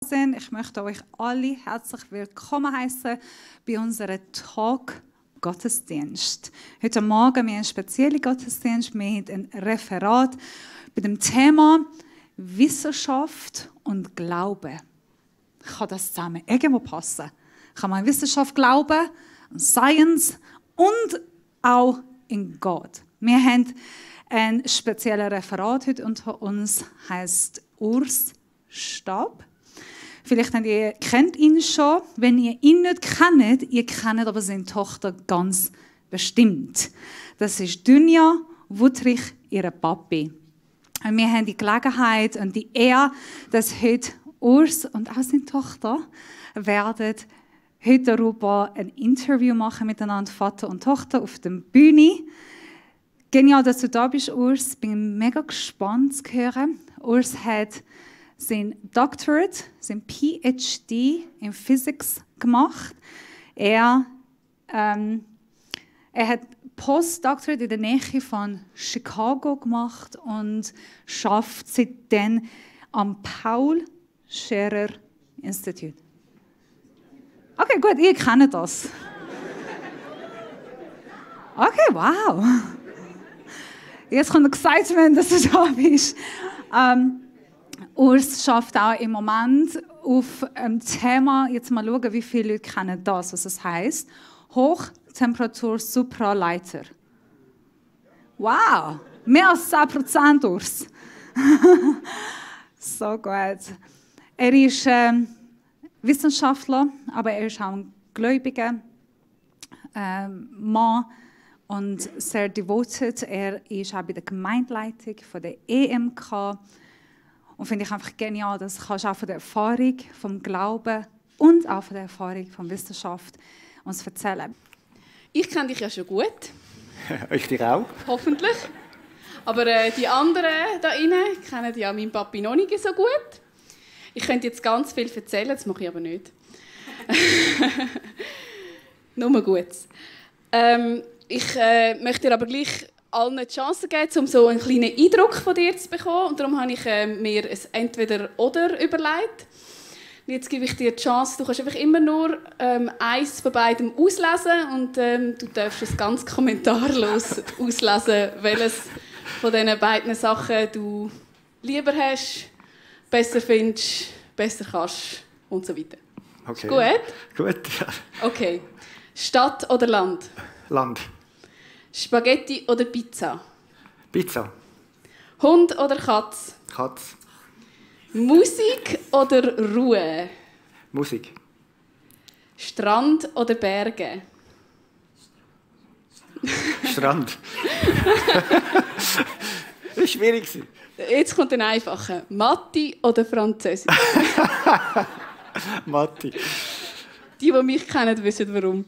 sind. Ich möchte euch alle herzlich willkommen heißen bei unserem Talk Gottesdienst. Heute Morgen haben wir einen speziellen Gottesdienst mit einem Referat bei dem Thema Wissenschaft und Glaube. Kann das zusammen irgendwo passen? Kann man an Wissenschaft glauben, an Science und auch in Gott? Wir haben ein spezielles Referat heute unter uns, heißt Urs Stab. Vielleicht kennt ihn schon. Wenn ihr ihn nicht kennt, ihr kennt aber seine Tochter ganz bestimmt. Das ist Dunja Wuttrich, ihre Papi. Und wir haben die Gelegenheit und die Ehre, dass heute Urs und auch seine Tochter werden heute darüber ein Interview machen miteinander, Vater und Tochter auf der Bühne. Genial, dass du da bist, Urs. Ich bin mega gespannt zu hören. Urs hat sein Doctorate, sein PhD in Physics gemacht. Er hat Postdoctorate in der Nähe von Chicago gemacht und arbeitet seitdem am Paul Scherrer Institute. Okay, gut, ihr kennt das. Okay, wow. Jetzt kommt gesagt, dass du da bist. Urs schafft auch im Moment auf einem Thema, jetzt mal schauen, wie viele Leute kennen das, was es heisst. Hochtemperatur-Supraleiter. Wow, mehr als 10%, Urs. So gut. Er ist Wissenschaftler, aber er ist auch ein gläubiger Mann und sehr devoted. Er ist auch bei der Gemeindeleitung von der EMK. Und finde ich einfach genial, dass du auch von der Erfahrung, vom Glauben und auch von der Erfahrung von Wissenschaft uns erzählen. Ich kenne dich ja schon gut. Ich dich auch. Hoffentlich. Aber die anderen da innen kennen ja meinen Papi noch nicht so gut. Ich könnte jetzt ganz viel erzählen, das mache ich aber nicht. Nur Gutes. Ich möchte dir aber gleich allen die Chance geben, um so einen kleinen Eindruck von dir zu bekommen. Und darum habe ich mir ein Entweder-Oder überlegt. Jetzt gebe ich dir die Chance, du kannst einfach immer nur eins von beidem auslesen und du darfst es ganz kommentarlos auslesen, welches von diesen beiden Sachen du lieber hast, besser findest, besser kannst und so weiter. Okay. Ist gut? Gut, ja. Okay. Stadt oder Land? Land. Spaghetti oder Pizza? Pizza. Hund oder Katz? Katz. Musik oder Ruhe? Musik. Strand oder Berge? Strand. Das war schwierig. Jetzt kommt ein einfacher. Mathe oder Französisch? Mathe. Die mich kennen, wissen warum.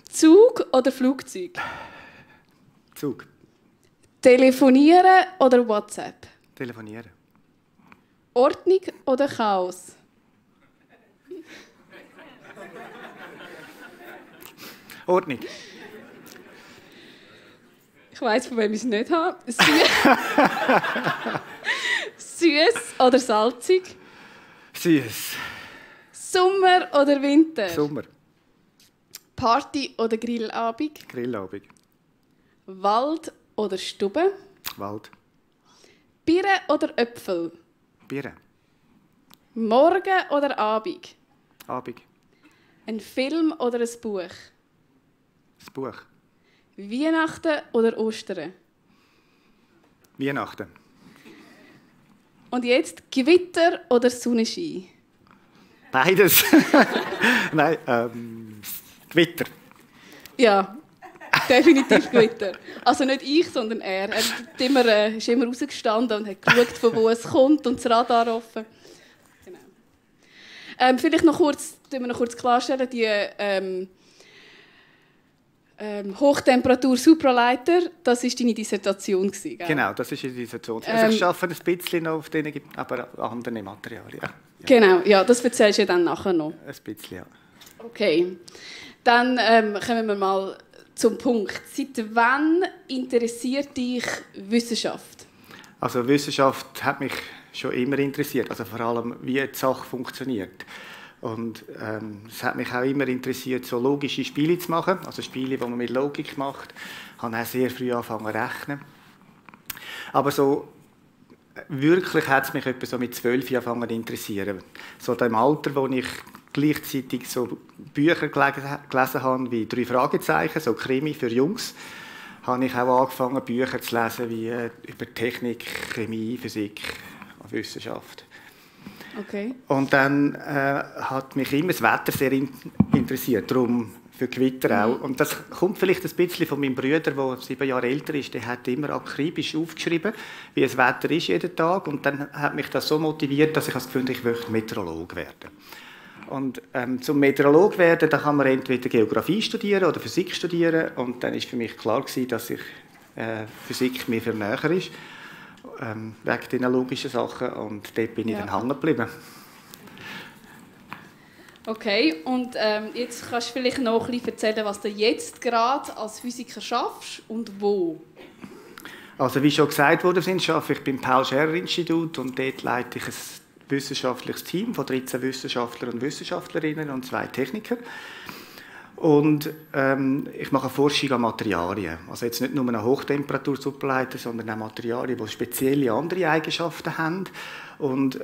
Zug oder Flugzeug? Zug. Telefonieren oder WhatsApp? Telefonieren. Ordnung oder Chaos? Ordnung. Ich weiss, von wem ich es nicht habe. Süß oder salzig? Süß. Sommer oder Winter? Sommer. Party oder Grillabend? Grillabend. Wald oder Stube? Wald. Birne oder Äpfel? Bier. Morgen oder Abend? Abend. Ein Film oder ein Buch? Das Buch. Weihnachten oder Ostern? Weihnachten. Und jetzt Gewitter oder Sonnenschein? Beides. Nein, Gewitter. Ja, definitiv Gewitter. Also nicht ich, sondern er. Er ist immer rausgestanden und hat geschaut, von wo es kommt und das Radar offen. Genau. Vielleicht noch kurz klarstellen, die Hochtemperatur-Supraleiter, das war deine Dissertation, gell? Genau, das ist die Dissertation. Also ich arbeite ein bisschen noch auf denen, aber andere Materialien. Ja. Genau, ja, das erzählst du dann nachher noch. Ein bisschen, ja. Okay, dann kommen wir mal zum Punkt. Seit wann interessiert dich Wissenschaft? Also Wissenschaft hat mich schon immer interessiert. Also vor allem, wie die Sache funktioniert. Und es hat mich auch immer interessiert, so logische Spiele zu machen. Also Spiele, die man mit Logik macht. Ich habe auch sehr früh angefangen zu rechnen. Aber so wirklich hat es mich etwa so mit 12 angefangen zu interessieren. So im Alter, wo ich gleichzeitig so Bücher gelesen habe wie 3 Fragezeichen, so Krimi für Jungs, habe ich auch angefangen, Bücher zu lesen wie über Technik, Chemie, Physik, Wissenschaft. Okay. Und dann hat mich immer das Wetter sehr interessiert, darum für Gewitter auch. Und das kommt vielleicht ein bisschen von meinem Bruder, der 7 Jahre älter ist. Der hat immer akribisch aufgeschrieben, wie das Wetter ist jeden Tag. Und dann hat mich das so motiviert, dass ich das Gefühl habe, ich möchte Meteorolog werden. Und zum Meteorolog werden, da kann man entweder Geografie studieren oder Physik studieren. Und dann ist für mich klar gewesen, dass Physik mir viel näher ist, wegen diesen logischen Sachen. Und dort bin ich dann hängen geblieben. Okay, und jetzt kannst du vielleicht noch ein bisschen erzählen, was du jetzt gerade als Physiker schaffst und wo. Also wie schon gesagt wurde, arbeite ich beim Paul-Scherrer-Institut und dort leite ich ein wissenschaftliches Team von 13 Wissenschaftlern und Wissenschaftlerinnen und 2 Technikern. Und ich mache Forschung an Materialien. Also jetzt nicht nur eine Hochtemperatur-Superleiter, sondern auch Materialien, die spezielle andere Eigenschaften haben. Und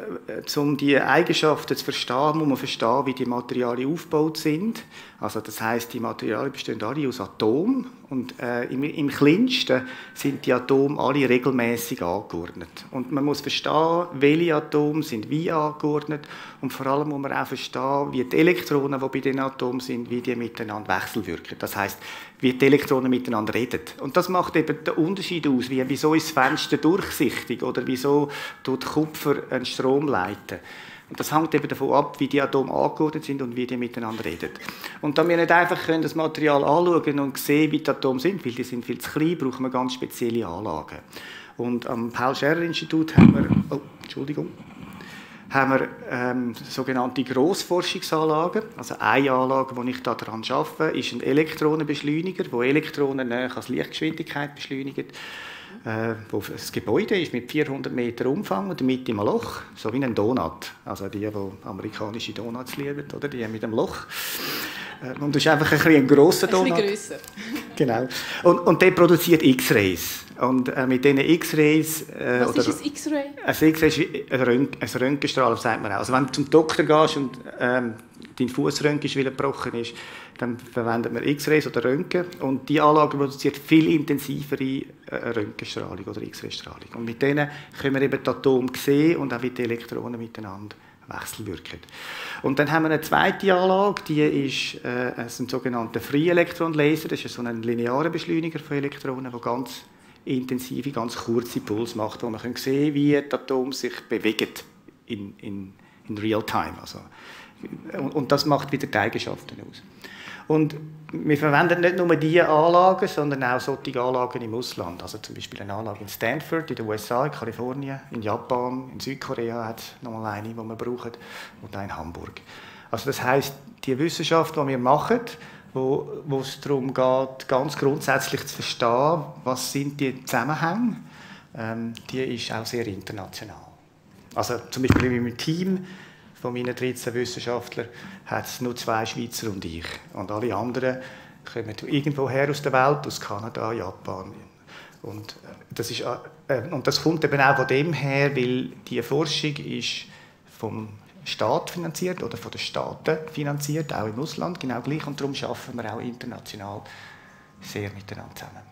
um diese Eigenschaften zu verstehen, muss man verstehen, wie die Materialien aufgebaut sind. Also das heisst, die Materialien bestehen alle aus Atomen und im kleinsten sind die Atome alle regelmäßig angeordnet. Und man muss verstehen, welche Atome sind wie angeordnet und vor allem muss man auch verstehen, wie die Elektronen, die bei den Atomen sind, wie die miteinander wechselwirken. Das heisst, wie die Elektronen miteinander reden. Und das macht eben den Unterschied aus, wieso ist das Fenster durchsichtig oder wieso tut Kupfer einen Strom leiten. Und das hängt eben davon ab, wie die Atome angeordnet sind und wie die miteinander reden. Und da wir nicht einfach das Material anschauen und sehen, wie die Atome sind, weil die sind viel zu klein, brauchen wir ganz spezielle Anlagen. Und am Paul-Scherrer-Institut haben wir sogenannte Grossforschungsanlagen. Also eine Anlage, die ich daran arbeite, ist ein Elektronenbeschleuniger, der Elektronen näher als Lichtgeschwindigkeit beschleunigt. Das Gebäude ist mit 400 Meter Umfang und mit im Loch, so wie ein Donut. Also die amerikanische Donuts lieben, oder? Die mit dem Loch. Und das ist einfach ein grosser Donut. Ein bisschen grösser. Genau. Und der produziert X-Rays. Und mit diesen X-Rays... Was ist ein X-Ray? Ein X-Ray ist ein Röntgenstrahl, sagt man auch. Also wenn du zum Doktor gehst und dein Fuß röntgest, weil er gebrochen ist, dann verwendet man X-Rays oder Röntgen. Und die Anlage produziert viel intensivere Röntgenstrahlung oder X-Ray-Strahlung. Und mit denen können wir eben die Atome sehen und auch wie die Elektronen miteinander wechselwirken. Und dann haben wir eine zweite Anlage, die ist ein sogenannter Free-Elektron-Laser. Das ist so ein linearer Beschleuniger von Elektronen, der ganz intensive, ganz kurze Puls macht, wo man sehen kann, wie die Atome sich bewegen in real time. Also, und das macht wieder die Eigenschaften aus. Und wir verwenden nicht nur diese Anlagen, sondern auch solche Anlagen im Ausland. Also zum Beispiel eine Anlage in Stanford, in den USA, in Kalifornien, in Japan, in Südkorea hat es noch mal eine, die wir brauchen, und auch in Hamburg. Also das heisst, die Wissenschaft, die wir machen, wo es darum geht, ganz grundsätzlich zu verstehen, was sind die Zusammenhänge, die ist auch sehr international. Also zum Beispiel in meinem Team von meinen 13 Wissenschaftlern hat es nur 2 Schweizer und ich. Und alle anderen kommen irgendwoher aus der Welt, aus Kanada, Japan. Und das kommt eben auch von dem her, weil die Forschung ist vom Staat finanziert oder von den Staaten finanziert, auch im Ausland, genau gleich. Und darum arbeiten wir auch international sehr miteinander zusammen.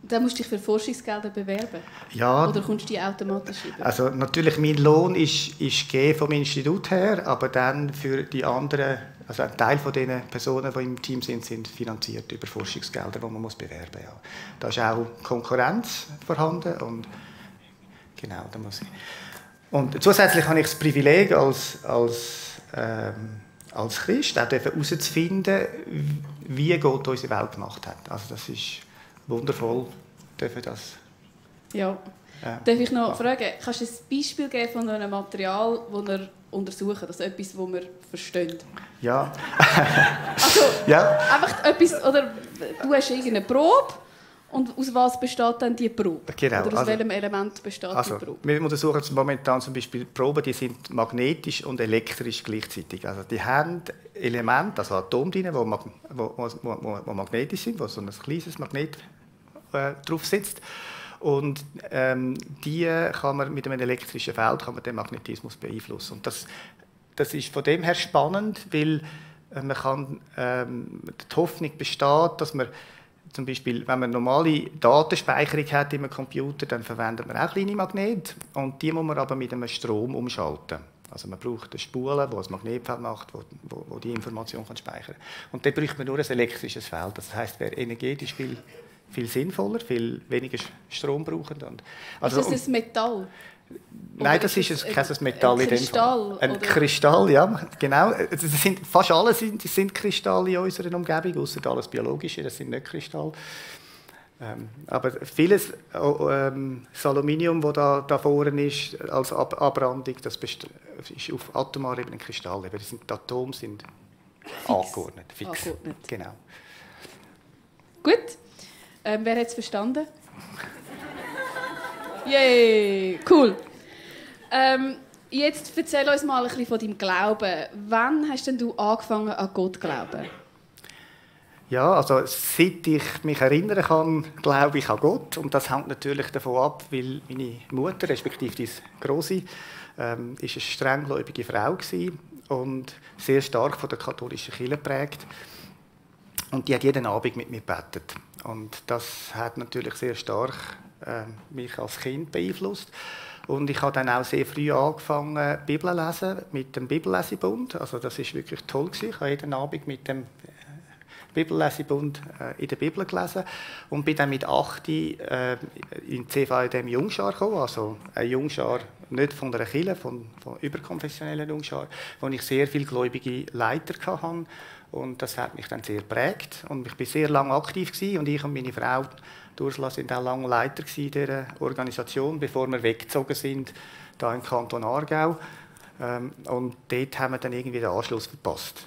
Dann musst du dich für Forschungsgelder bewerben? Ja. Oder kommst du die automatisch über? Also natürlich, mein Lohn ist gegeben vom Institut her, aber dann für die anderen, also ein Teil von den Personen, die im Team sind finanziert über Forschungsgelder, die man bewerben muss. Ja. Da ist auch Konkurrenz vorhanden und genau, da muss ich. Und zusätzlich habe ich das Privileg als Christ auch herauszufinden, wie Gott unsere Welt gemacht hat. Also das ist wundervoll, dürfen das. Ja. Darf ich noch fragen, kannst du ein Beispiel geben von einem Material, das wir untersuchen, also etwas, das wir verstehen? Ja. Also, ja. einfach etwas, oder du hast irgendeine Probe Und aus was besteht dann die Probe? Genau, Oder aus welchem Element besteht die Probe? Wir untersuchen momentan zum Beispiel Proben, die sind magnetisch und elektrisch gleichzeitig. Also die haben Elemente, also Atome drin, die magnetisch sind, wo so ein kleines Magnet drauf sitzt. Und die kann man mit einem elektrischen Feld kann man den Magnetismus beeinflussen. Und das ist von dem her spannend, weil man kann, die Hoffnung besteht, dass man zum Beispiel, wenn man normale Datenspeicherung hat in einem Computer, dann verwendet man auch kleine Magnete und die muss man aber mit einem Strom umschalten. Also man braucht eine Spule, die ein Magnetfeld macht, wo die Information kann speichern kann. Und dann braucht man nur ein elektrisches Feld. Das heisst, wäre energetisch viel sinnvoller, viel weniger Strom brauchend. Also, ist das ein Metall? Nein, das ist kein Metall in dem Fall. Ein oder? Kristall, ja, genau. Fast alle sind Kristalle in unserer Umgebung, außer alles Biologische, das sind nicht Kristalle. Aber vieles, das Aluminium, das da vorne ist, als Abbrandung, das ist auf atomarer Ebene ein Kristall. Die Atome sind angeordnet, fix. Angeordnet. Genau. Gut. Wer hat es verstanden? Yay, cool. Jetzt erzähl uns mal ein bisschen von deinem Glauben. Wann hast denn du angefangen, an Gott zu glauben? Ja, also seit ich mich erinnern kann, glaube ich an Gott. Und das hängt natürlich davon ab, weil meine Mutter, respektive die Grosse, eine strenggläubige Frau war und sehr stark von der katholischen Kirche geprägt. Und die hat jeden Abend mit mir gebetet. Und das hat natürlich sehr stark mich als Kind beeinflusst. Und ich habe dann auch sehr früh angefangen, Bibel zu lesen, mit dem Bibellesebund. Also das war wirklich toll gewesen. Ich habe jeden Abend mit dem Bibellesebund in der Bibel gelesen und bin dann mit 8 in CVJM Jungschar gekommen. Also ein Jungschar, nicht von einer Kirche, von überkonfessionellen Jungschar, wo ich sehr viele gläubige Leiter hatte. Und das hat mich dann sehr geprägt. Und ich war sehr lange aktiv gewesen. Und ich und meine Frau Ursula sind auch lange Leiter dieser Organisation, bevor wir weggezogen sind, hier im Kanton Aargau. Und dort haben wir dann irgendwie den Anschluss verpasst.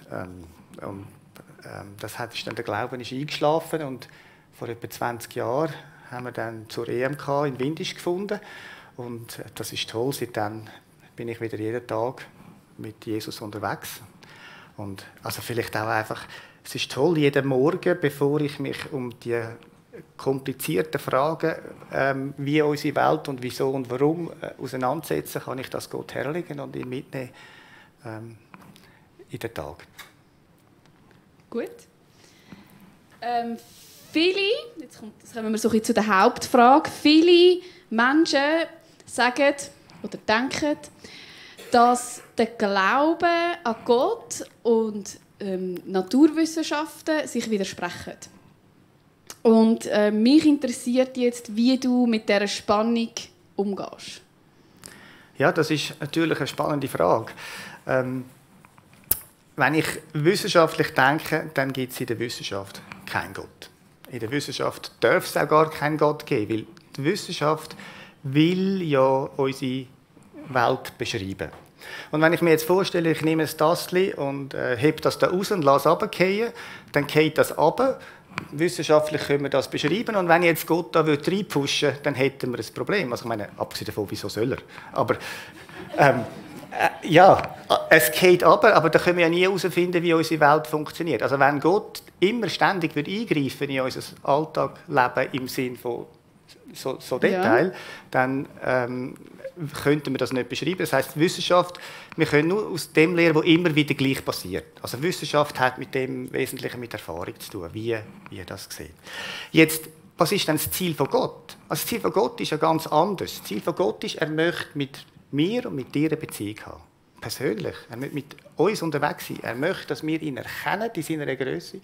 Das ist dann, der Glauben ist eingeschlafen und vor etwa 20 Jahren haben wir dann zur EMK in Windisch gefunden. Und das ist toll. Seitdem bin ich wieder jeden Tag mit Jesus unterwegs. Und also vielleicht auch einfach, es ist toll, jeden Morgen, bevor ich mich um die komplizierten Fragen, wie unsere Welt und wieso und warum auseinandersetze, kann ich das Gott herlegen und ihn mitnehmen in den Tag. Gut. Jetzt kommen wir so ein bisschen zu der Hauptfrage. Viele Menschen sagen oder denken, dass der Glaube an Gott und Naturwissenschaften sich widersprechen. Und mich interessiert jetzt, wie du mit dieser Spannung umgehst. Ja, das ist natürlich eine spannende Frage. Wenn ich wissenschaftlich denke, dann gibt es in der Wissenschaft keinen Gott. In der Wissenschaft darf es auch gar keinen Gott geben, weil die Wissenschaft will ja unsere Welt beschreiben. Und wenn ich mir jetzt vorstelle, ich nehme ein Tassli und hebe das da raus und lasse es runterfallen, dann fällt das runter. Wissenschaftlich können wir das beschreiben. Und wenn ich jetzt Gott da reinpushen würde, dann hätten wir ein Problem. Also ich meine, abgesehen davon, wieso soll er? Aber ja, es geht aber da können wir ja nie herausfinden, wie unsere Welt funktioniert. Also wenn Gott immer ständig eingreifen in unser Alltagsleben im Sinne von so Detail, dann könnten wir das nicht beschreiben. Das heisst, Wissenschaft, wir können nur aus dem lernen, was immer wieder gleich passiert. Also Wissenschaft hat mit dem Wesentlichen mit Erfahrung zu tun, wie ihr das seht. Jetzt, was ist denn das Ziel von Gott? Also das Ziel von Gott ist ja ganz anders. Das Ziel von Gott ist, er möchte mit mir und mit dir eine Beziehung haben. Persönlich. Er möchte mit uns unterwegs sein. Er möchte, dass wir ihn erkennen in seiner Größe.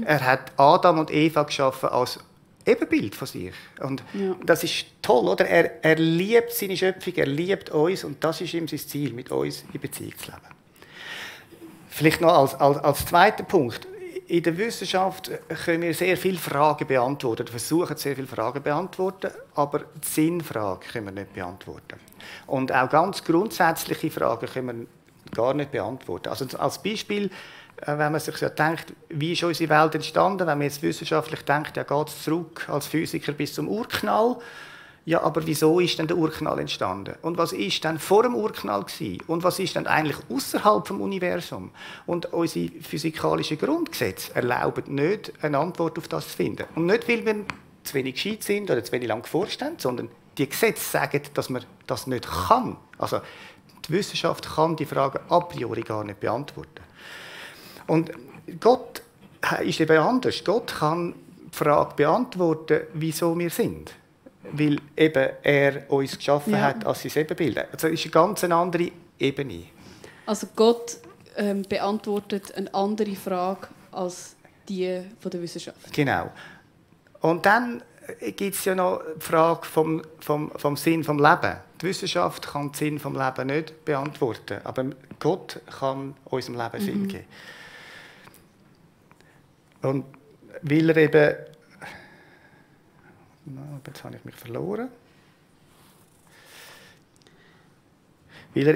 Er hat Adam und Eva geschaffen als Ebenbild von sich. Und das ist toll, oder? Er liebt seine Schöpfung, er liebt uns und das ist ihm sein Ziel, mit uns in Beziehung zu leben. Vielleicht noch als zweiter Punkt. In der Wissenschaft können wir sehr viele Fragen beantworten, versuchen sehr viele Fragen zu beantworten, aber die Sinnfrage können wir nicht beantworten. Und auch ganz grundsätzliche Fragen können wir gar nicht beantworten. Also als Beispiel, wenn man sich so denkt, wie ist unsere Welt entstanden, wenn man jetzt wissenschaftlich denkt, ja, geht es zurück als Physiker bis zum Urknall. Ja, aber wieso ist denn der Urknall entstanden? Und was ist dann vor dem Urknall gewesen? Und was ist dann eigentlich außerhalb vom Universum? Und unsere physikalischen Grundgesetze erlauben nicht, eine Antwort auf das zu finden. Und nicht, weil wir zu wenig gescheit sind oder zu wenig lang geforscht haben, sondern die Gesetze sagen, dass man das nicht kann. Also die Wissenschaft kann die Frage a priori gar nicht beantworten. Und Gott ist eben anders. Gott kann die Frage beantworten, wieso wir sind. Weil eben er uns geschaffen hat als sein Ebenbild. Also es ist eine ganz andere Ebene. Also Gott beantwortet eine andere Frage als die von der Wissenschaft. Genau. Und dann gibt es ja noch die Frage vom Sinn des Lebens. Die Wissenschaft kann den Sinn des Lebens nicht beantworten, aber Gott kann unserem Leben Sinn geben. Und weil er eben... Jetzt habe ich mich verloren. Weil er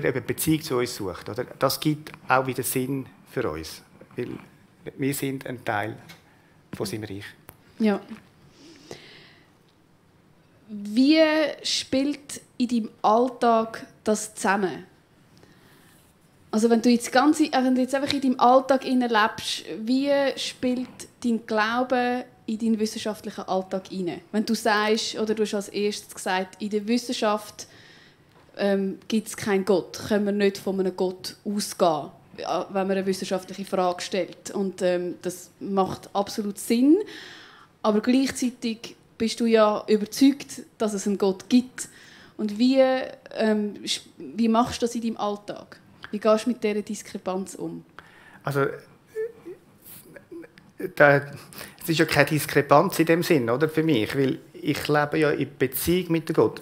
eben Beziehung zu uns sucht. Oder? Das gibt auch wieder Sinn für uns. Weil wir sind ein Teil von seinem Reich. Ja. Wie spielt in deinem Alltag das zusammen? Also wenn du jetzt einfach in deinem Alltag lebst, wie spielt dein Glaube in deinen wissenschaftlichen Alltag hinein? Wenn du sagst, oder du hast als erstes gesagt, in der Wissenschaft gibt es keinen Gott, können wir nicht von einem Gott ausgehen, wenn man eine wissenschaftliche Frage stellt. Und das macht absolut Sinn, aber gleichzeitig bist du ja überzeugt, dass es einen Gott gibt. Und wie machst du das in deinem Alltag? Wie gehst du mit dieser Diskrepanz um? Also, es ist ja keine Diskrepanz in dem Sinn, oder, für mich, weil ich lebe ja in Beziehung mit Gott.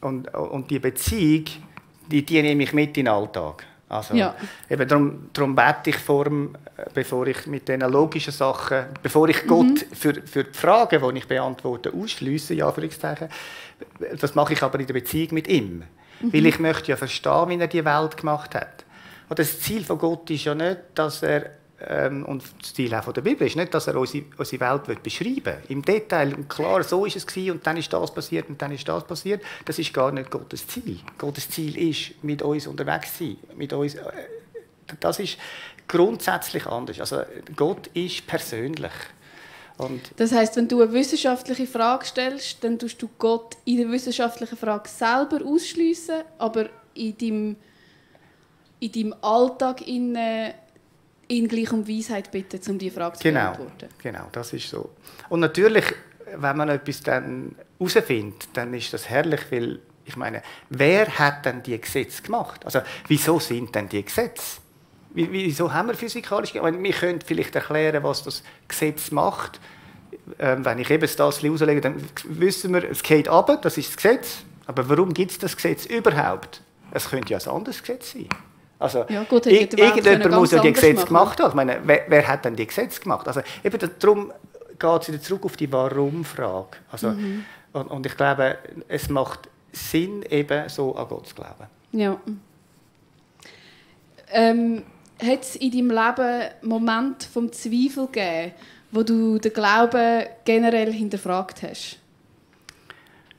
Und die Beziehung, die nehme ich mit in den Alltag. Also, eben darum bete ich bevor ich mit diesen logischen Sachen, bevor ich Gott für die Fragen, die ich beantworte, ausschliesse, ja, das mache ich aber in der Beziehung mit ihm. Weil ich möchte ja verstehen, wie er die Welt gemacht hat. Und das Ziel von Gott ist ja nicht, dass er, und das Ziel auch von der Bibel ist nicht, dass er unsere Welt beschreiben will. Im Detail, und klar, so ist es gewesen, und dann ist das passiert und dann ist das passiert. Das ist gar nicht Gottes Ziel. Gottes Ziel ist, mit uns unterwegs zu sein. Mit uns, das ist grundsätzlich anders. Also Gott ist persönlich. Und das heisst, wenn du eine wissenschaftliche Frage stellst, dann tust du Gott in der wissenschaftlichen Frage selber ausschliessen, aber in deinem Alltag ihn gleich um Weisheit bitten, um diese Frage zu beantworten. Genau, das ist so. Und natürlich, wenn man etwas dann herausfindet, dann ist das herrlich, weil, ich meine, wer hat denn die Gesetze gemacht? Also, wieso sind denn die Gesetze? Wieso haben wir physikalisch... Wir können vielleicht erklären, was das Gesetz macht. Wenn ich eben das rauslege, dann wissen wir, es geht runter, das ist das Gesetz. Aber warum gibt es das Gesetz überhaupt? Es könnte ja ein anderes Gesetz sein. Also, ja, gut, irgendjemand muss ja die Gesetze gemacht haben. Ich meine, wer hat denn die Gesetze gemacht? Also, eben darum geht es wieder zurück auf die Warum-Frage. Also, und ich glaube, es macht Sinn, eben so an Gott zu glauben. Ja. Hat es in deinem Leben Momente vom Zweifel gegeben, wo du den Glauben generell hinterfragt hast?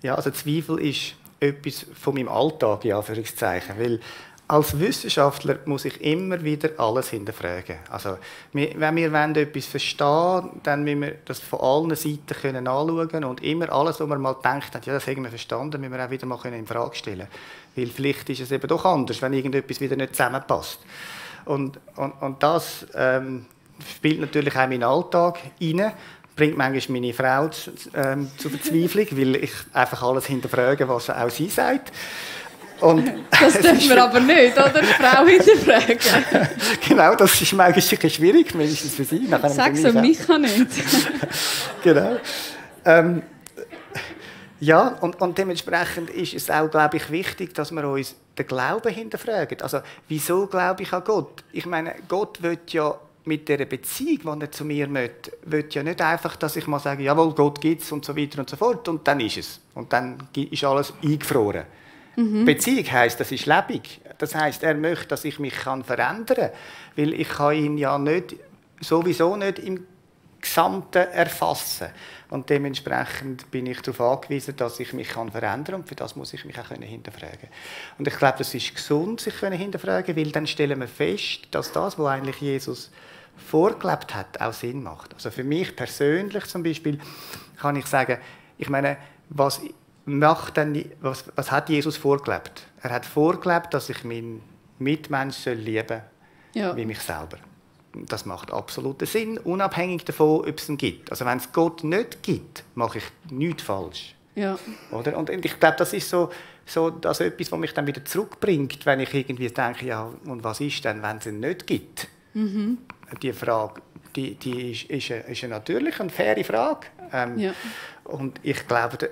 Ja, also Zweifel ist etwas von meinem Alltag, in Anführungszeichen. Weil als Wissenschaftler muss ich immer wieder alles hinterfragen. Also, wenn wir etwas verstehen wollen, dann müssen wir das von allen Seiten anschauen können und immer alles, was man mal denkt, ja, das haben wir verstanden, müssen wir auch wieder mal in Frage stellen. Weil vielleicht ist es eben doch anders, wenn irgendetwas wieder nicht zusammenpasst. Und das spielt natürlich auch in meinen Alltag hinein, bringt manchmal meine Frau zur Verzweiflung, weil ich einfach alles hinterfrage, was auch sie sagt. Und das dürfen wir aber nicht, oder? Die Frau hinterfragen. Genau, das ist manchmal ein bisschen schwierig, mindestens für sie. Sag so, Micha nicht. Genau. Ja, und dementsprechend ist es auch, glaube ich, wichtig, dass wir uns den Glauben hinterfragen. Also, wieso glaube ich an Gott? Ich meine, Gott will ja mit dieser Beziehung, die er zu mir möchte, will ja nicht einfach, dass ich mal sage, jawohl, Gott gibt es und so weiter und so fort, und dann ist es. Und dann ist alles eingefroren. Beziehung heisst, das ist lebendig. Das heisst, er möchte, dass ich mich verändern kann. Weil ich kann ihn ja sowieso nicht im Gesamten erfassen. Und dementsprechend bin ich darauf angewiesen, dass ich mich verändern kann. Und für das muss ich mich auch hinterfragen. Und ich glaube, das ist gesund, sich hinterfragen, weil dann stellen wir fest, dass das, was eigentlich Jesus vorgelebt hat, auch Sinn macht. Also für mich persönlich zum Beispiel kann ich sagen, ich meine, was hat Jesus vorgelebt? Er hat vorgelebt, dass ich meinen Mitmenschen lieben soll, wie mich selber. Das macht absoluten Sinn, unabhängig davon, ob es ihn gibt. Also wenn es Gott nicht gibt, mache ich nichts falsch. Ja. Oder? Und ich glaube, das ist so das etwas, was mich dann wieder zurückbringt, wenn ich irgendwie denke, ja, und was ist denn, wenn es ihn nicht gibt? Die Frage, die ist eine natürliche und faire Frage. Und ich glaube,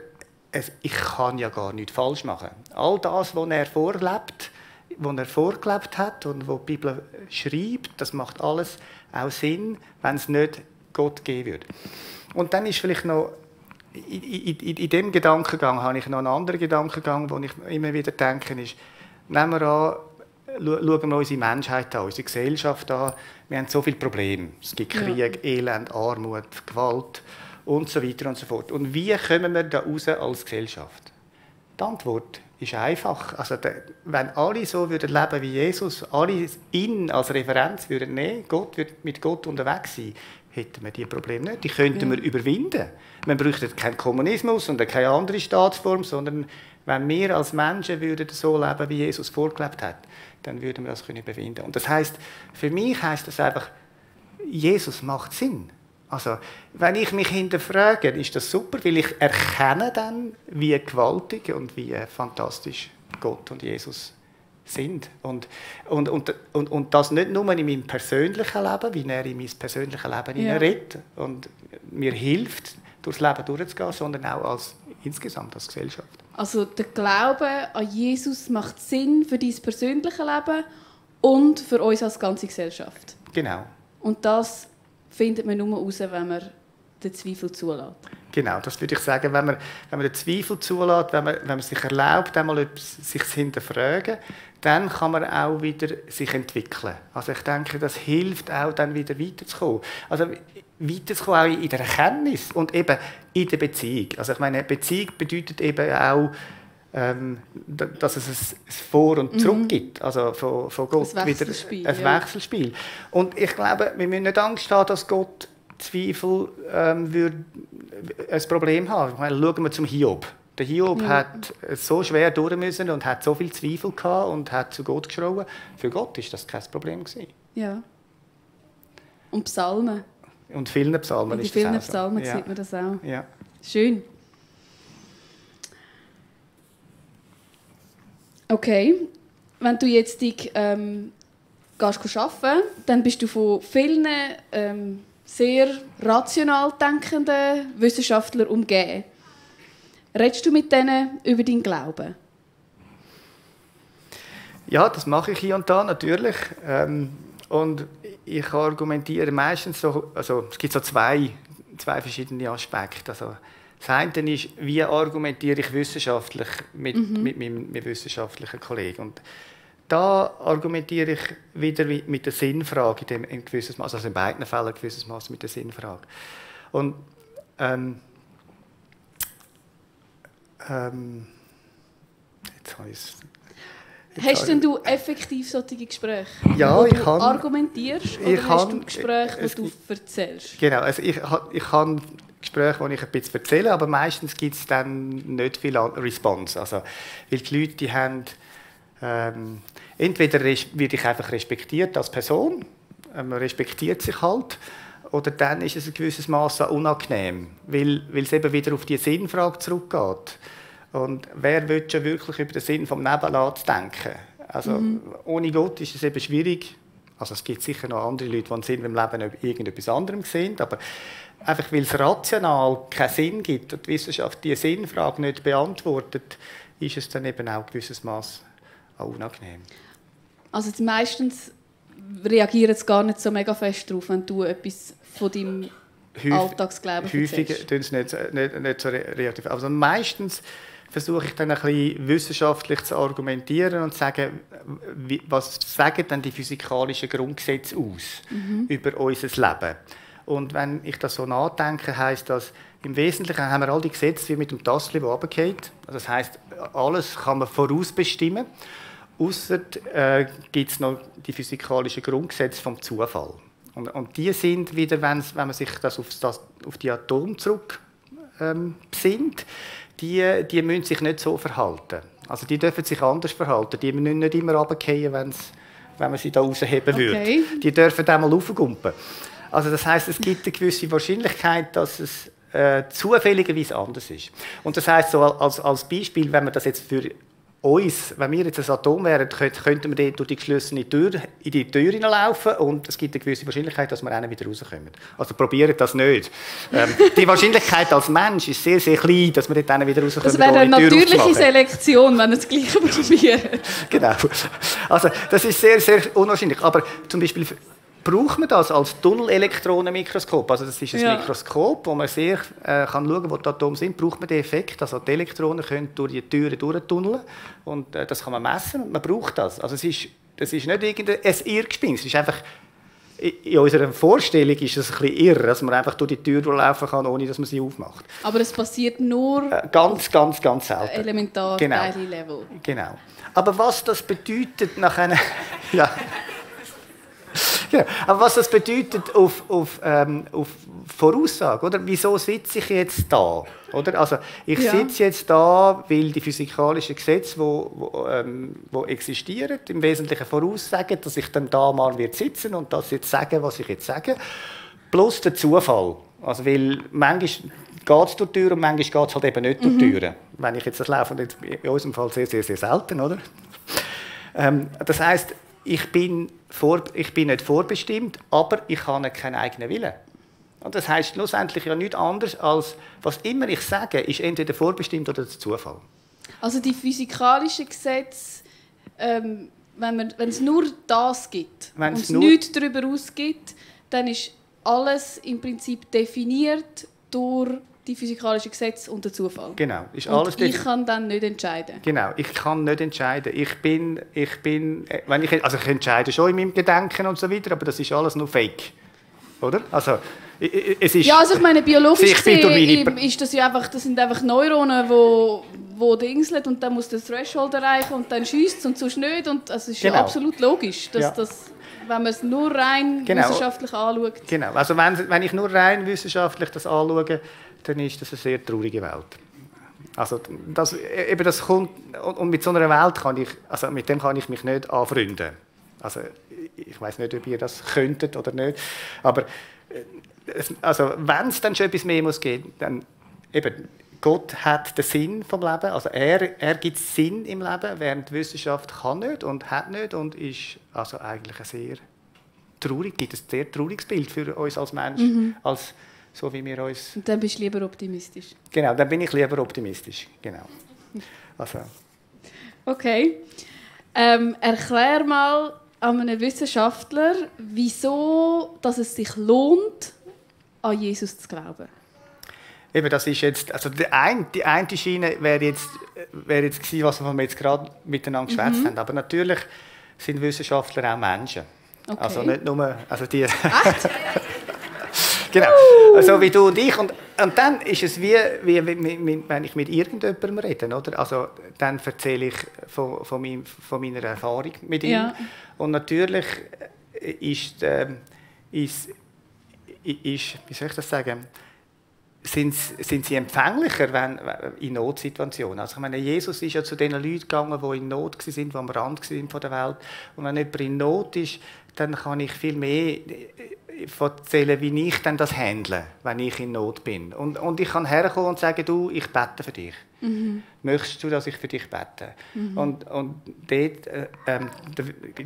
ich kann ja gar nichts falsch machen. All das, was er vorgelebt hat und was die Bibel schreibt, das macht alles auch Sinn, wenn es nicht Gott geben würde. Und dann ist vielleicht noch, in diesem Gedankengang habe ich noch einen anderen Gedankengang, wo ich immer wieder denke, ist, nehmen wir an, schauen wir unsere Menschheit an, unsere Gesellschaft an. Wir haben so viele Probleme. Es gibt Krieg, Elend, Armut, Gewalt und so weiter und so fort. Und wie kommen wir da raus als Gesellschaft? Die Antwort ist einfach. Also, wenn alle so würden leben wie Jesus, alle ihn als Referenz würden nehmen, mit Gott unterwegs sein, hätten wir diese Probleme nicht. Die könnten wir überwinden. Man bräuchte keinen Kommunismus und keine andere Staatsform, sondern wenn wir als Menschen würden so leben, wie Jesus vorgelebt hat, dann würden wir das überwinden können. Und das heisst, für mich heisst das einfach, Jesus macht Sinn. Also, wenn ich mich hinterfrage, ist das super, weil ich erkenne dann, wie gewaltig und wie fantastisch Gott und Jesus sind. Und das nicht nur in meinem persönlichen Leben, wie er in mein persönliches Leben hineinredet und mir hilft, durchs Leben durchzugehen, sondern auch insgesamt als Gesellschaft. Also der Glaube an Jesus macht Sinn für dein persönliche Leben und für uns als ganze Gesellschaft. Genau. Und das findet man nur heraus, wenn man den Zweifel zulässt. Genau, das würde ich sagen, wenn man den Zweifel zulässt, wenn man sich erlaubt, einmal sich zu hinterfragen, dann kann man auch wieder sich entwickeln. Also ich denke, das hilft auch, dann wieder weiterzukommen. Also weiterzukommen auch in der Erkenntnis und eben in der Beziehung. Also ich meine, Beziehung bedeutet eben auch, dass es ein Vor und Zurück gibt. Also von Gott wieder ein Wechselspiel. Und ich glaube, wir müssen nicht Angst haben, dass Gott Zweifel würde ein Problem haben. Ich meine, schauen wir zum Hiob. Der Hiob hat so schwer durch müssen und hat so viel Zweifel gehabt und hat zu Gott geschrien. Für Gott ist das kein Problem gewesen. Ja. Und Psalmen. Und vielen Psalmen ist das auch so. In vielen Psalmen sieht man das auch. Ja. Schön. Okay, wenn du jetzt gehst arbeiten, dann bist du von vielen sehr rational denkenden Wissenschaftlern umgeben. Redest du mit denen über deinen Glauben? Ja, das mache ich hier und da natürlich. Und ich argumentiere meistens so, also es gibt so zwei verschiedene Aspekte. Also, das eine ist, wie argumentiere ich wissenschaftlich mit meinem wissenschaftlichen Kollegen. Und da argumentiere ich wieder mit der Sinnfrage in gewissem Maß, also in beiden Fällen gewisses Maß mit der Sinnfrage. Und jetzt habe ich es. Hast denn du effektiv solche Gespräche, ja, wo du argumentierst, oder hast du Gespräche, wo du erzählst? Genau, also ich habe Gespräche, wo ich ein bisschen erzähle, aber meistens gibt es dann nicht viel Response. Also, weil die Leute, die haben, entweder werde ich einfach respektiert als Person, man respektiert sich halt, oder dann ist es ein gewisses Maß unangenehm, weil es eben wieder auf die Sinnfrage zurückgeht. Und wer will schon wirklich über den Sinn vom Leben denken? Also, ohne Gott ist es eben schwierig. Also es gibt sicher noch andere Leute, die den Sinn im Leben irgendetwas anderem sehen, aber einfach weil es rational keinen Sinn gibt und die Wissenschaft diese Sinnfrage nicht beantwortet, ist es dann eben auch ein gewisses Maß auch unangenehm. Also meistens reagieren sie gar nicht so mega fest darauf, wenn du etwas von deinem Alltagsglauben erzählst. Häufig tun sie nicht so reaktiv. Also meistens versuche ich dann ein bisschen wissenschaftlich zu argumentieren und zu sagen, was sagen denn die physikalischen Grundgesetze aus über unser Leben? Und wenn ich das so nachdenke, heisst das, im Wesentlichen haben wir all die Gesetze wie mit dem Tassel, das runterfällt. Das heisst, alles kann man vorausbestimmen. Ausser gibt es noch die physikalischen Grundgesetze vom Zufall. Und die sind wieder, wenn man sich das auf die Atome zurück besinnt, die müssen sich nicht so verhalten. Also die dürfen sich anders verhalten. Die müssen nicht immer runterfallen, wenn man sie da rausheben würde. Die dürfen einmal raufgumpen. Also das heisst, es gibt eine gewisse Wahrscheinlichkeit, dass es zufälligerweise anders ist. Und das heisst, so als Beispiel, wenn man das jetzt für uns, wenn wir jetzt ein Atom wären, könnten wir durch die geschlossene Tür in die Tür hineinlaufen und es gibt eine gewisse Wahrscheinlichkeit, dass wir dann wieder rauskommen. Also probiert das nicht. Die Wahrscheinlichkeit als Mensch ist sehr, sehr klein, dass wir dann wieder rauskommen. Das wäre eine natürliche Selektion, wenn wir das Gleiche probieren. Genau. Also das ist sehr, sehr unwahrscheinlich. Aber zum Beispiel braucht man das als Tunnelelektronenmikroskop. Also das ist ein Mikroskop, wo man sehr kann schauen, wo die Atome sind. Braucht man den Effekt, also die Elektronen können durch die Türen durchtunneln und das kann man messen und man braucht das. Also das ist nicht irgendein Irrgespinst. Es ist einfach, in unserer Vorstellung ist es ein bisschen irre, dass man einfach durch die Tür durchlaufen kann, ohne dass man sie aufmacht. Aber es passiert nur ganz selten. Elementar Level. Genau. Aber was das bedeutet nach einer ja. Genau. Aber was das bedeutet auf Voraussage, oder? Wieso sitze ich jetzt da? Oder? Also, ich sitze jetzt da, weil die physikalischen Gesetze, die existieren, im Wesentlichen voraussagen, dass ich dann da mal sitzen und das jetzt sagen, was ich jetzt sage. Plus der Zufall. Also, weil manchmal geht es durch die Tür und manchmal geht es halt eben nicht durch die Türen. Wenn ich jetzt das laufe, und jetzt in unserem Fall sehr, sehr, sehr selten, oder? Das heisst, ich bin nicht vorbestimmt, aber ich habe keinen eigenen Willen. Und das heisst schlussendlich ja nichts anderes, als was immer ich sage, ist entweder vorbestimmt oder der Zufall. Also die physikalischen Gesetze, wenn es nur das gibt und es nichts darüber ausgibt, dann ist alles im Prinzip definiert durch die physikalischen Gesetze und der Zufall. Genau. Ist und alles ich kann dann nicht entscheiden. Genau, ich kann nicht entscheiden. Ich entscheide schon in meinem Gedenken und so weiter, aber das ist alles nur Fake. Oder? Also, es ist, ja, also ich meine, biologisch gesehen ist das ja einfach, das sind einfach Neuronen, die dingseln und dann muss das Threshold erreichen und dann schiesst es und sonst nicht. Und es ist ja absolut logisch, dass das, wenn man es nur rein wissenschaftlich anschaut. Genau, also wenn ich nur rein wissenschaftlich das anschaue, dann ist das eine sehr traurige Welt. Also das kommt, und mit so einer Welt mit dem kann ich mich nicht anfreunden. Also ich weiß nicht, ob ihr das könntet oder nicht, aber also wenn es dann schon etwas mehr muss geben, dann eben Gott hat den Sinn vom Leben, also er gibt Sinn im Leben, während die Wissenschaft kann nicht und hat nicht und ist also eigentlich ein sehr trauriges Bild für uns als Menschen, als so wie wir uns... Und dann bist du lieber optimistisch? Genau, dann bin ich lieber optimistisch, genau. Also. Okay. Erklär mal an einem Wissenschaftler, wieso dass es sich lohnt, an Jesus zu glauben. Eben, das ist jetzt, also die eine Schiene wäre jetzt gewesen, was wir jetzt gerade miteinander geschwätzt haben. Aber natürlich sind Wissenschaftler auch Menschen. Okay. Also nicht nur, also die... Echt? Genau, so wie du und ich. Und dann ist es wie wenn ich mit irgendjemandem rede, oder? Also, dann erzähle ich von meiner Erfahrung mit ihm. Ja. Und natürlich ist, wie soll ich das sagen, sind sie empfänglicher in Notsituationen. Also ich meine, Jesus ist ja zu den Leuten gegangen, die in Not waren, die am Rand waren von der Welt. Und wenn jemand in Not ist, dann kann ich viel mehr erzählen, wie ich dann das handle, wenn ich in Not bin. Und ich kann herkommen und sagen, du, ich bete für dich. Möchtest du, dass ich für dich bete? Und dort,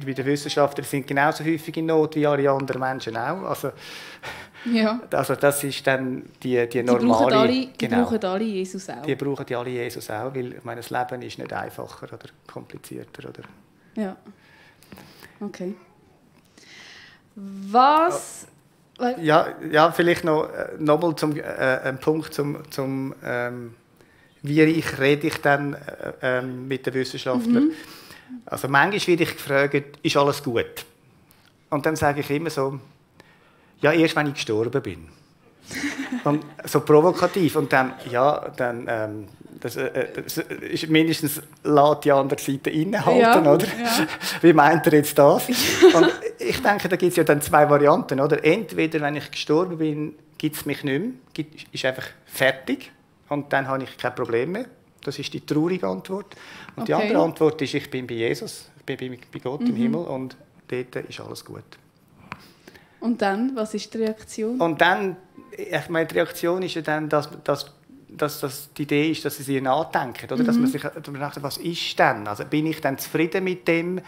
wie die Wissenschaftler sind genauso häufig in Not wie alle anderen Menschen auch. Also das ist dann die normale... Die brauchen alle Jesus auch. Die brauchen die alle Jesus auch, weil ich meine, das Leben ist nicht einfacher oder komplizierter. Oder? Ja. Okay. Was... Ja, vielleicht noch mal ein Punkt zum wie reich rede ich dann mit den Wissenschaftlern. Also manchmal werde ich gefragt, ist alles gut? Und dann sage ich immer so, ja, erst wenn ich gestorben bin. Und so provokativ. Und dann, ja, dann das ist mindestens lässt die andere Seite innehalten, ja, oder? Ja. Wie meint er jetzt das? Und ich denke, da gibt es ja dann zwei Varianten, oder? Entweder, wenn ich gestorben bin, gibt es mich nicht mehr, ist einfach fertig und dann habe ich kein Problem mehr. Das ist die traurige Antwort. Und die andere Antwort ist, ich bin bei Jesus, ich bin bei Gott im Himmel und dort ist alles gut. Und dann, was ist die Reaktion? Und dann, ich meine, die Reaktion ist ja dann, dass die Idee ist, dass sie sich nachdenken, oder? Dass man sich nachdenkt, was ist denn? Also bin ich dann zufrieden mit dem?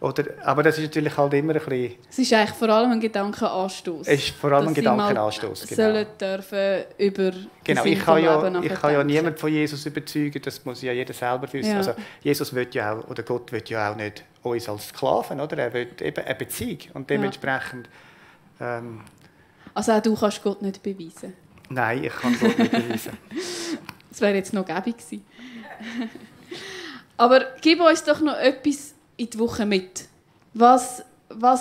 Oder, aber das ist natürlich halt immer ein bisschen... Es ist eigentlich vor allem ein Gedankenanstoß. Es ist vor allem ein Gedankenanstoß, genau. Sollen dürfen über genau. Ich kann ja niemanden von Jesus überzeugen, das muss ja jeder selber wissen. Ja. Also Jesus will ja auch, oder Gott will ja auch nicht uns als Sklaven, oder? Er will eben eine Beziehung und dementsprechend... also auch du kannst Gott nicht beweisen? Nein, ich kann Gott nicht beweisen. Das wäre jetzt noch gäbig gewesen. Aber gib uns doch noch etwas in die Woche mit. Was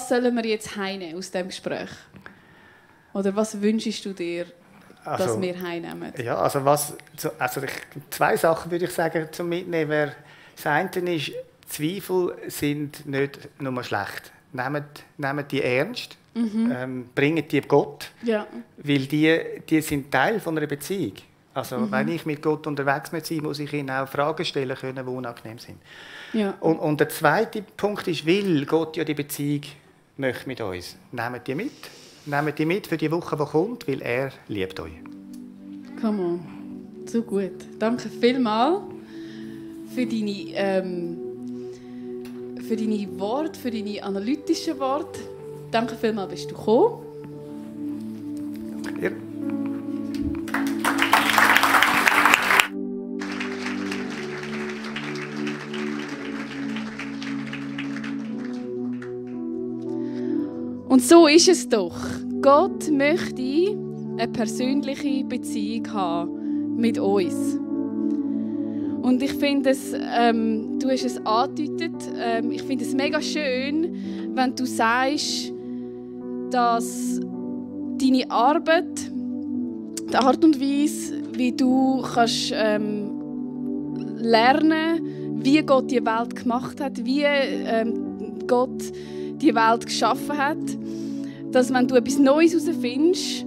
sollen wir jetzt heimnehmen aus diesem Gespräch? Oder was wünschst du dir, dass wir heimnehmen? Ja, also zwei Sachen würde ich sagen zum Mitnehmen. Das eine ist, Zweifel sind nicht nur schlecht. Nehmt die ernst. Bringen die Gott, ja. Weil die sind Teil von einer Beziehung. Also wenn ich mit Gott unterwegs bin, muss ich ihnen auch Fragen stellen können, die unangenehm sind. Ja. Und der zweite Punkt ist, weil Gott ja die Beziehung möchte mit uns. Nehmt die mit. Nehmt die mit für die Woche, die kommt, weil er liebt euch. Come on. So gut. Danke vielmals für deine Worte, für deine analytischen Worte. Danke vielmals, bist du gekommen. Danke dir. Und so ist es doch. Gott möchte eine persönliche Beziehung haben mit uns. Und ich finde es, du hast es angedeutet, ich finde es mega schön, wenn du sagst, dass deine Arbeit, die Art und Weise, wie du kannst lernen, wie Gott die Welt gemacht hat, wie Gott die Welt geschaffen hat, dass wenn du etwas Neues herausfindest,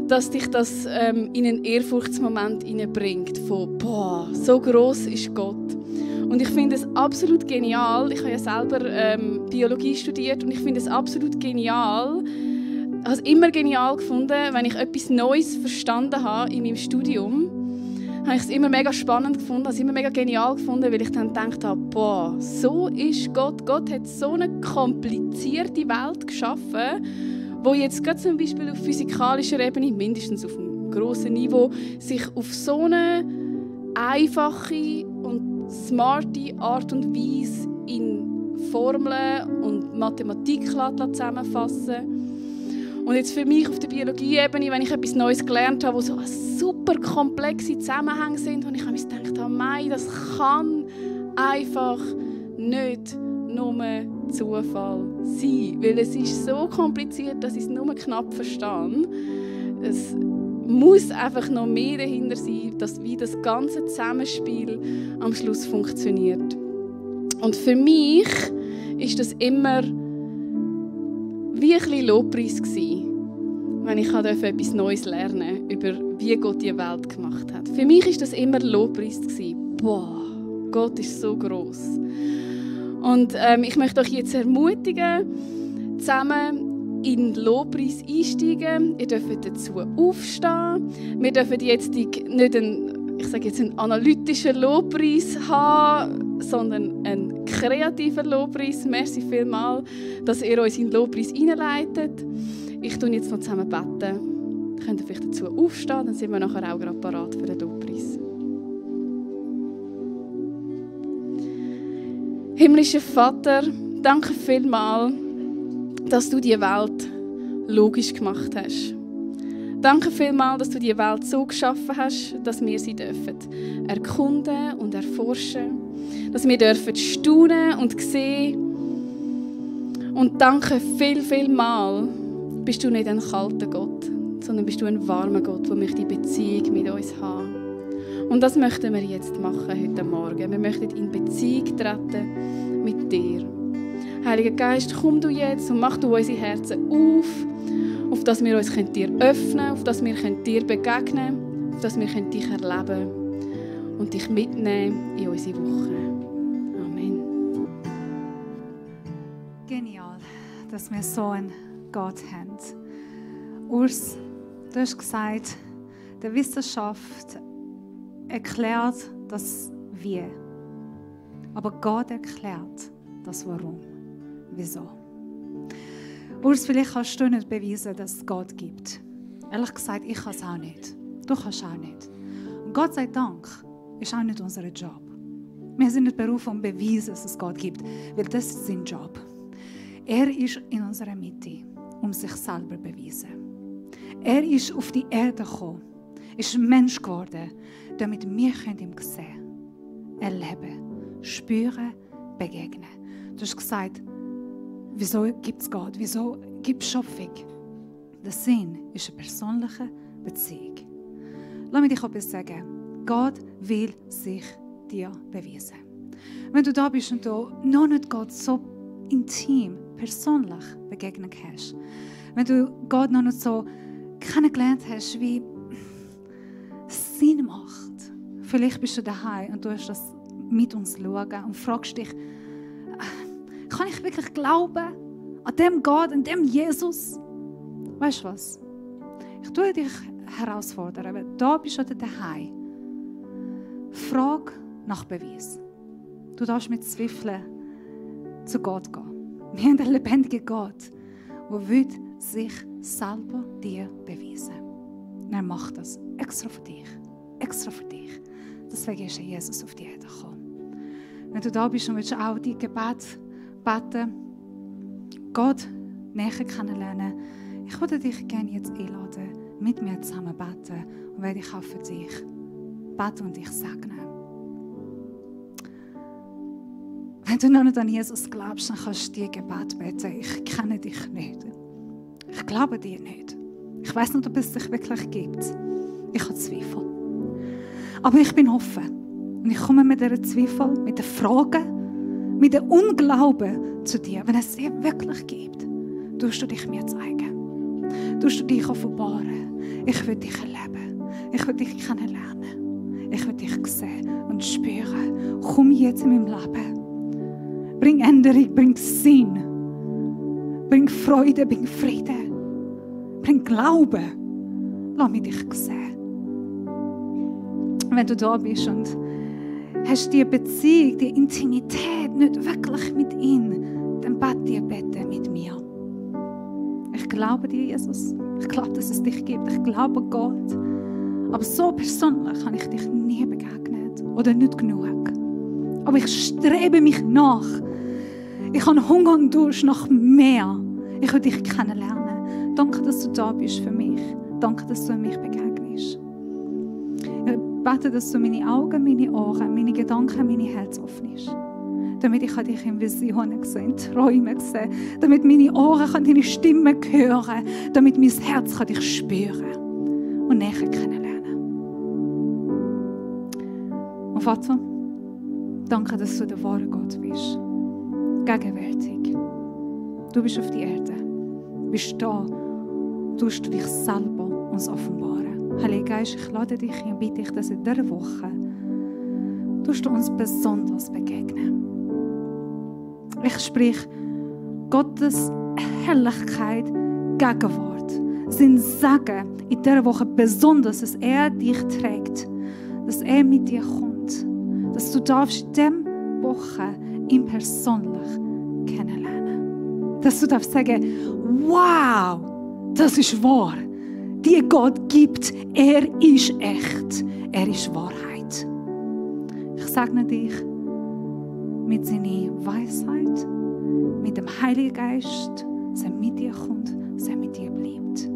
dass dich das in einen Ehrfurchtsmoment hineinbringt, von «Boah, so gross ist Gott». Und ich finde es absolut genial, ich habe ja selber Biologie studiert und ich finde es absolut genial, ich habe es immer genial gefunden, wenn ich etwas Neues verstanden habe in meinem Studium, habe ich es immer mega spannend gefunden, habe es immer mega genial gefunden, weil ich dann gedacht habe, boah, so ist Gott. Gott hat so eine komplizierte Welt geschaffen, wo jetzt gerade zum Beispiel auf physikalischer Ebene, mindestens auf einem grossen Niveau, sich auf so eine einfache und smarte Art und Weise in Formeln und Mathematik zusammenfassen. Und jetzt für mich auf der Biologie-Ebene, wenn ich etwas Neues gelernt habe, wo so super komplexe Zusammenhänge sind, und ich habe mir gedacht, oh nein, das kann einfach nicht nur Zufall sein. Weil es ist so kompliziert, dass ich es nur knapp verstehe. Es muss einfach noch mehr dahinter sein, dass wie das ganze Zusammenspiel am Schluss funktioniert. Und für mich ist das immer wie ein bisschen Lobpreis gsi, wenn ich etwas Neues lernen über wie Gott die Welt gemacht hat. Für mich ist das immer Lobpreis gsi. Boah, Gott ist so gross. Und ich möchte euch jetzt ermutigen, zusammen in den Lobpreis einsteigen. Ihr dürft dazu aufstehen. Wir dürfen jetzt nicht einen analytischen Lobpreis haben, sondern einen kreativen Lobpreis. Merci vielmals, dass ihr uns in den Lobpreis hineinleitet. Ich tue jetzt noch zusammen beten. Könnt ihr vielleicht dazu aufstehen, dann sind wir nachher auch gerade parat für den Lobpreis. Himmlischer Vater, danke vielmals, dass du die Welt logisch gemacht hast. Danke vielmals, dass du die Welt so geschaffen hast, dass wir sie dürfen erkunden und erforschen, dass wir dürfen staunen und sehen. Und danke vielmals, bist du nicht ein kalter Gott, sondern bist du ein warmer Gott, der möchte Beziehung mit uns haben. Und das möchten wir jetzt machen heute Morgen. Wir möchten in Beziehung treten mit dir. Heiliger Geist, komm du jetzt und mach du unsere Herzen auf dass wir uns dir öffnen, auf dass wir dir begegnen können, auf dass wir dich erleben und dich mitnehmen in unsere Woche. Amen. Genial, dass wir so einen Gott haben. Urs, du hast gesagt, die Wissenschaft erklärt das Wie. Aber Gott erklärt das Warum. Wieso? Urs, vielleicht kannst du nicht beweisen, dass es Gott gibt. Ehrlich gesagt, ich kann es auch nicht. Du kannst auch nicht. Und Gott sei Dank ist auch nicht unser Job. Wir sind nicht berufen, um zu beweisen, dass es Gott gibt, weil das ist sein Job. Er ist in unserer Mitte, um sich selber zu beweisen. Er ist auf die Erde gekommen, ist Mensch geworden, damit wir ihm sehen, erleben, spüren, begegnen. Du hast gesagt, wieso gibt es Gott? Wieso gibt es Schöpfung? Der Sinn ist eine persönliche Beziehung. Lass mich dich etwas sagen. Gott will sich dir beweisen. Wenn du da bist und du noch nicht Gott so intim, persönlich begegnet hast, wenn du Gott noch nicht so kennengelernt hast, wie es Sinn macht, vielleicht bist du daheim und du hast das mit uns schauen und fragst dich, kann ich wirklich glauben an dem Gott, an dem Jesus? Weißt du was? Ich tue dich herausfordern, wenn du da bist oder daheim. Frag nach Beweis. Du darfst mit Zweifeln zu Gott gehen. Wir haben einen lebendigen Gott, der sich selber dir beweisen will. Und er macht das extra für dich. Extra für dich. Deswegen ist Jesus auf die Erde gekommen. Wenn du da bist und willst auch die Gebet beten, Gott näher kennenlernen, ich würde dich gerne jetzt einladen, mit mir zusammen beten und werde ich auch für dich beten und dich segnen. Wenn du noch nicht an Jesus glaubst, dann kannst du dir Gebet beten. Ich kenne dich nicht. Ich glaube dir nicht. Ich weiß nicht, ob es dich wirklich gibt. Ich habe Zweifel. Aber ich bin offen. Und ich komme mit diesen Zweifel, mit den Fragen, mit dem Unglauben zu dir. Wenn es dir wirklich gibt, tust du dich mir zeigen. Tust du dich offenbaren. Ich will dich erleben. Ich will dich kennenlernen. Ich will dich sehen und spüren. Komm jetzt in meinem Leben. Bring Änderung, bring Sinn. Bring Freude, bring Frieden. Bring Glauben. Lass mich dich sehen. Wenn du da bist und hast die Beziehung, die Intimität nicht wirklich mit ihm, dann bete mit mir. Ich glaube dir, Jesus. Ich glaube, dass es dich gibt. Ich glaube Gott. Aber so persönlich habe ich dich nie begegnet. Oder nicht genug. Aber ich strebe mich nach. Ich habe Hunger und Durst nach mehr. Ich will dich kennenlernen. Danke, dass du da bist für mich. Danke, dass du mich begegnest. Ich bete, dass du meine Augen, meine Ohren, meine Gedanken, meine Herz öffnest. Damit ich dich in Visionen sehen, in Träumen sehen. Damit meine Ohren deine Stimme hören. Damit mein Herz dich spüren und näher kennenlernen. Und Vater, danke, dass du der wahre Gott bist. Gegenwärtig. Du bist auf die Erde. Du bist da. Du tust dich selber uns offenbaren. Heiliger Geist, ich lade dich und bitte dich, dass in dieser Woche du uns besonders begegnen. Ich sprich Gottes Herrlichkeit, Gegenwart, sein Segen in dieser Woche besonders, dass er dich trägt, dass er mit dir kommt, dass du darfst in dieser Woche ihn persönlich kennenlernen. Dass du darfst sagen, wow, das ist wahr. Die Gott gibt, er ist echt. Er ist Wahrheit. Ich segne dich mit seiner Weisheit, mit dem Heiligen Geist, dass er mit dir kommt, dass er mit dir bleibt.